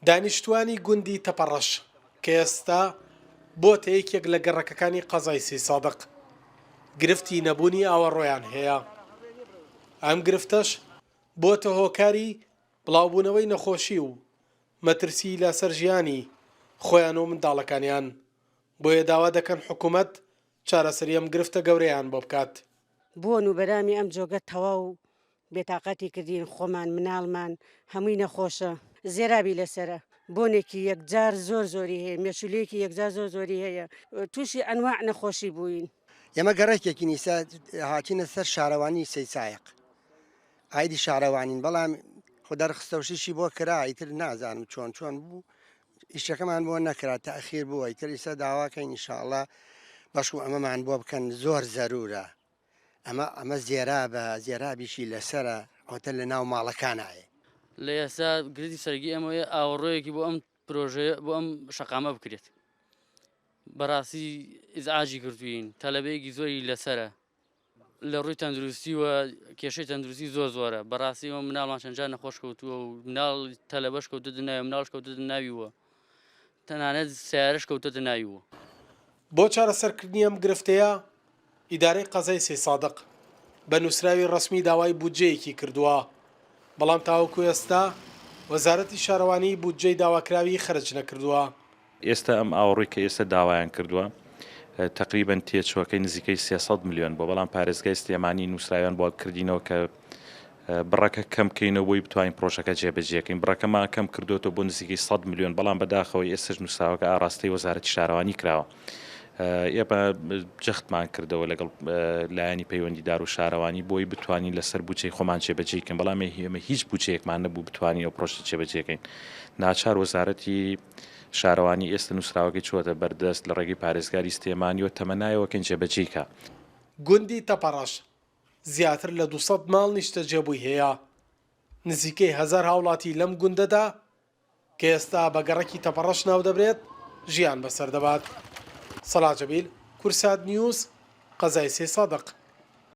دانیشتووانی گوندی تەپەڕەش کە ئێستا بۆتە یەکێک لە گەڕەکەکانی قەزای سەیسادق، گرفتی نەبوونی ئاوەڕۆیان هەیە. ئەم گرفتەش بۆتە هۆکاری بڵاوبوونەوەی نەخۆشی و مەترسی لەسەر ژیانی خۆیان و منداڵەکانیان، بۆیە داوا دەکەن حکومەت چارەسەری ئەم گرفتە گەورەیان بۆ بکات. بۆن و بەرامی ئەم جۆگە تەواو بێتاقەتی کردین خۆمان مناڵمان هەمووی نەخۆشە زێرابی لەسەرە بۆنێکی یەکجار زۆر زۆری هەیە مێشولەیەکی یەکجار زۆر زۆری هەیە تووشی ئەنواع نەخۆشی بووین. ئێمە گەڕەکێکین ئیستا هاتینە سەر شارەوانی سەیسایق ئایدی شارەوانین بەڵام خۆ دەرخستەوشیشی بۆ کرا ئیتر نازانم چۆن چۆن بوو ئیشەکەمان بۆ نەکرا تاخیر بووە ئیتر ئیستا داواکەین ئینشاءاللە بەشکم ئەمەمان بۆ بکەن زۆر زەرورە ئەمە ئەمە زێرابە زێرابیشی لەسەرە ئەوتە لە ناو ماڵەکانایە. لە ئێستا گرفتی سەرەکی ئێمەیە ئاوەڕۆیەکی بۆ ئەم پرۆژەیە بۆ ئەم شەقامە بکرێت بەڕاستی ئیزعاجی کردوین تەلەبەیەکی زۆری لەسەرە لە ڕووی تەندروستی و کێشەی تەندروستی زۆر زۆرە بەڕاستی ئەوە مناڵمان چەند جار نەخۆش کەوتووە و مناڵ تەلەبەش کەوتووەتە ناوی مناڵش کەوتووەتە ناویوە تەنانەت سیارەش کەوتووەتە ناویوە. بۆ چارەسەرکردنی ئەم گرفتەیە ئیدارەی قەزای سەیسادق بە نووسراوی ڕەسمی داوای بودجەیەکی کردووە، بەڵام تاوەکو ئێستا وەزارەتی شارەوانی بودجەی داواکراوی خەرج نەکردووە. ئێستا ئەم ئاوەڕۆی کە ئێستا داوایان کردووە تەقریبەن تێچووەکەی نزیکەی 300 ملیۆن بووە، بەڵام پارێزگای سلێمانی نووسراویان بۆ کردینەوە کە بڕەکە کەم کەینەوە بۆی بتوانین پرۆژەکە جێبەجێکەین، بڕەکەمان کەم کردووەتەوە بۆ نزیکەی 100 ملیۆن، بەڵام بەداخەوە ئێستاش نووسراوەکە ئاراستەی وەزارەتی شارەوانی کراوە. ئێمە جەختمان کردەوە لەگەڵ لایەنی پەیوەندیدار و شارەوانی بۆی بتوانین لەسەر بودجەی خۆمان جێبەجێی کەین، بەڵام ئێمە هیچ بودجەیەکمان نەبوو بتوانین ئەو پرۆژە جێبەجێکەین. ناچار وەزارەتی شارەوانی ئێستا نووسراوەکەی چووەتە بەردەست لە ڕێگەی پارێزگاری سلێمانیەوە تەمەنایەوەکەین جێبەجێی کا. گوندی تەپەڕەش زیاتر لە 200 ماڵ نیشتەجێبووی هەیە، نزیکەی هەزار هاوڵاتی لەم گوندەدا کە ئێستا بە گەڕەکی تەپەڕەش ناودەبرێت، ژیان بەسەر دەبات. سەڵاح جەمیل، کوردسات نیوز، قەزای سەیسادق.